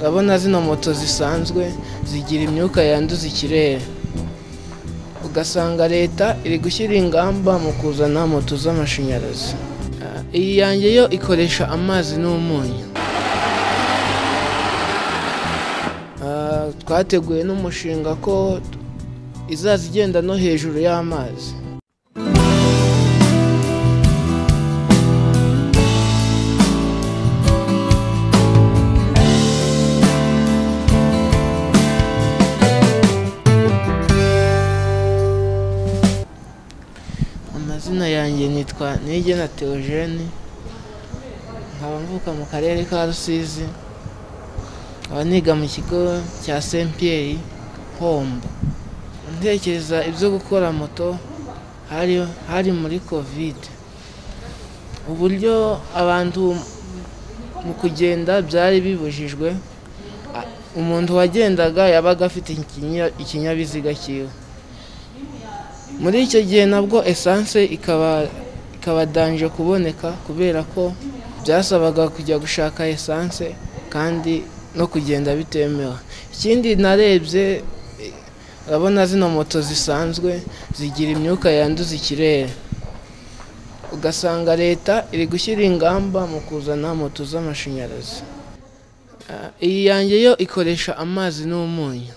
Urabona zino moto zisanzwe zigira imyuka yanduza ikirere, ugasanga leta iri gushyira ingamba mu kuzana moto z'amashanyarazi. Iyi yanjye yo ikoresha amazi n'umunyu. Twateguye n'umushinga ko izaza igenda no hejuru y'amazi. Amazina yanjye nitwa Niyigena Theogene, nkaba mvuka mu karere ka Rusizi, nkaba niga mu kigo cya Saint Pierre Hombo. Ntekereza ibyo gukora moto hari muri Covid, uburyo abantu mu kugenda byari bibujijwe, umuntu wagendaga yabaga afite ikinyabiziga cyiwe. Muri icyo gihe nabwo essence ikaba danje kuboneka, kubera ko byasabaga kujya gushaka essence kandi no kugenda bitemewe. Ikindi narebye, urabona zino moto zisanzwe zigira imyuka yanduza ikirere, ugasanga leta iri gushyira ingamba mu kuzana moto z'amashanyarazi. Iyi yanjye yo ikoresha amazi n'umunyu.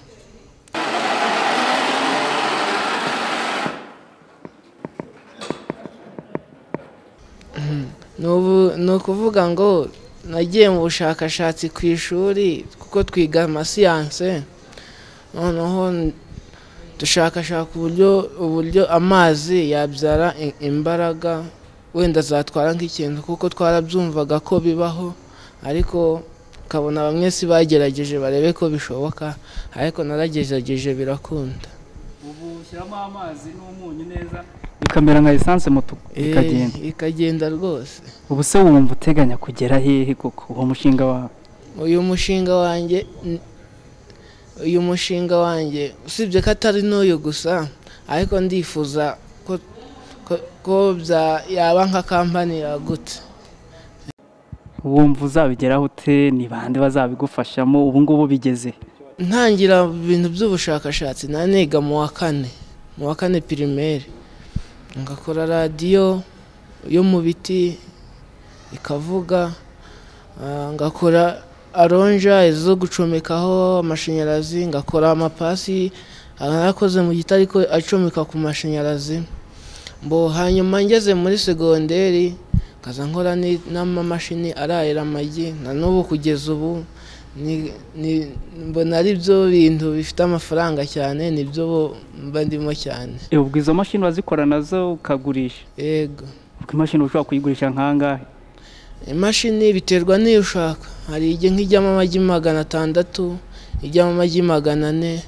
Ni ukuvuga ngo nagiye mu bushakashatsi ku ishuri, kuko twiga amasiyanse, noneho dushakashaka uburyo amazi yabyara imbaraga, wenda zatwara nk'ikintu, kuko twarabyumvaga ko bibaho, ariko ukabona bamwe si bagerageje barebe ko bishoboka, ariko naragerageje birakunda. Ubu ushyiramo amazi n'umunyu neza bikamera nka essence moto ikagenda. Ikagenda rwose. Ubu se wumva uteganya kugera hehe koko uwo mushinga wawe? Uyu mushinga wanjye usibye ko atari n'uyu gusa, ariko ndifuza ko yaba nka kampani yagutse. Wumva uzabigeraho ute? Ni bande bazabigufashamo? Ubu ngubu bigeze? Ntangira ibintu by'ubushakashatsi naniga mu wa kane primaire, ngakora radiyo yo mu biti ikavuga, ngakora aronja zo gucomekaho amashanyarazi, ngakora amapasi narakoze mu giti ariko acomeka ku mashanyarazi. Mbo hanyuma ngeze muri segonderi kaza nkora n'amamashini arayira amagi, na n'ubu kugeza ubu mbona ari byo bintu bifite amafaranga cyane, nibyo mba ndimo cyane. Ubwo izo mashini wazikora nazo ukagurisha? Yego. Ubwo imashini ushobora kuyigurisha nkangahe? Imashini biterwa n'iyo ushaka. Hari nk'ijyamo amagi 600, ijyamo amagi 400,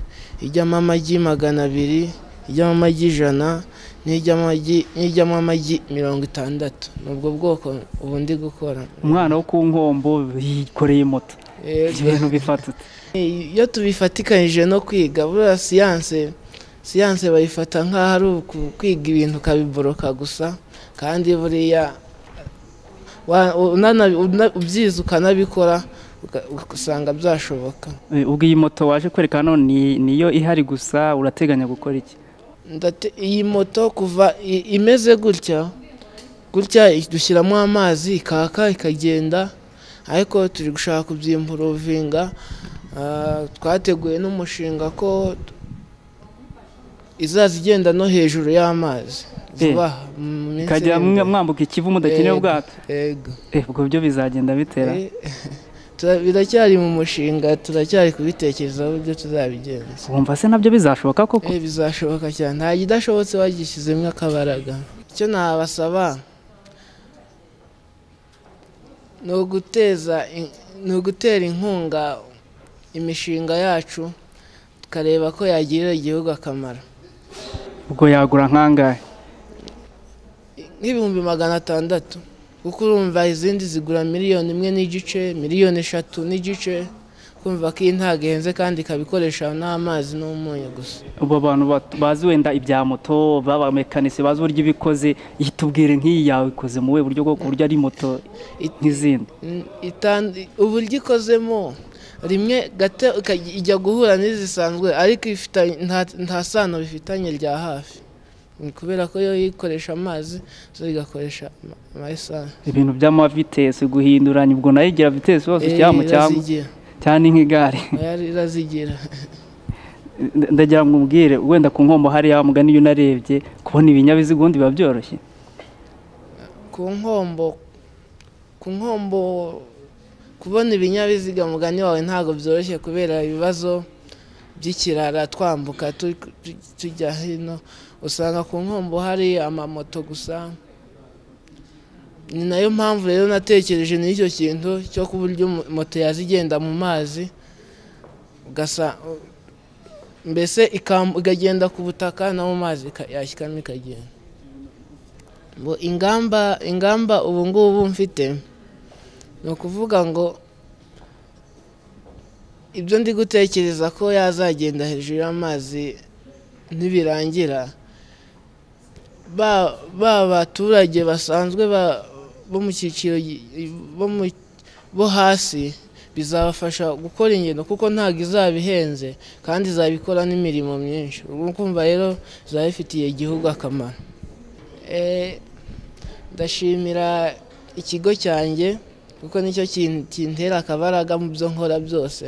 ijyamo amagi 200, ijyamo amagi 100, n'ijyamo amagi 60. Nubwo bwoko ubu ndi gukora. Umwana wo ku Nkombo yikoreye moto. Ibintu bifatutse. Iyo tubifatikanyije no kwiga, buriya siyanse bayifata nk'aho ari kwiga ibintu ukabiboroka gusa, kandi buriya ubyize ukanabikora usanga byashoboka. Ubwo iyi moto waje kwereka hano niyo ihari gusa, urateganya gukora iki? Iyi moto kuva imeze gutya gutya, dushyiramo amazi ikaka ikagenda, ariko turi gushaka kubyimprovinga. Twateguye n'umushinga ko izaza igenda no hejuru y'amazi vuba, ikajya mwambuka ikivu mudakeneye ubwato. Yego. Ubwo byo bizagenda bitera? Biracyari mu mushinga, turacyari kubitekerezaho uburyo tuzabigenza. Wumva se nabyo bizashoboka koko? Bizashoboka cyane, nta kidashobotse wagishyizemo akabaraga. Icyo nabasaba ni ugutera inkunga imishinga yacu, tukareba ko yagirira igihugu akamaro. Ubwo yagura nkangahe? Nk'ibihumbi 600, kuko urumva izindi zigura 1.5 miliyoni, 3.5 miliyoni, kumva ko iyi ntabwo ihenze kandi ikabikoresha n'amazi n'umunyu gusa. Ubu abantu bazi wenda ibya moto, b'abamekanisi bazi uburyo ibikoze, itubwire nk'iyi yawe ikoze mu buryo bwo ku buryo ari moto nk'izindi. Uburyo ikozemo Rimwe gato ijya guhura n'izisanzwe, ariko nta sano bifitanye rya hafi, kubera ko yo ikoresha amazi, zo igakoresha ama esanse. Ibintu by'amavitesi guhinduranya, ubwo nayo igira vitesi hose cyangwa cyane nk'igare? Irazigira. Ndagira ngo umbwire wenda ku Nkombo hariya mugani, iyo unarebye kubona ibinyabiziga ubundi biba byoroshye? Ku Nkombo kubona ibinyabiziga mugani wawe ntabwo byoroshye, kubera ibibazo by'ikirara twambuka tujya hino, usanga ku Nkombo hari amamoto gusa. Ni nayo mpamvu rero natekereje n'icyo kintu cyo ku buryo moto yazigenda mu mazi, mbese ikagenda ku butaka no mu mazi yashyikamo ikagenda. Ingamba ubu ngubu mfite ni ukuvuga ngo ibyo ndi gutekereza ko yazagenda hejuru y'amazi ntibirangira, ba baturage basanzwe bo mu cyiciro bo hasi bizabafasha gukora ingendo, kuko ntabwo izaba ihenze kandi izabikora n'imirimo myinshi. Urumva rero izaba ifitiye igihugu akamaro. Ndashimira ikigo cyanjye kuko nicyo kintera akabaraga mu byo nkora byose.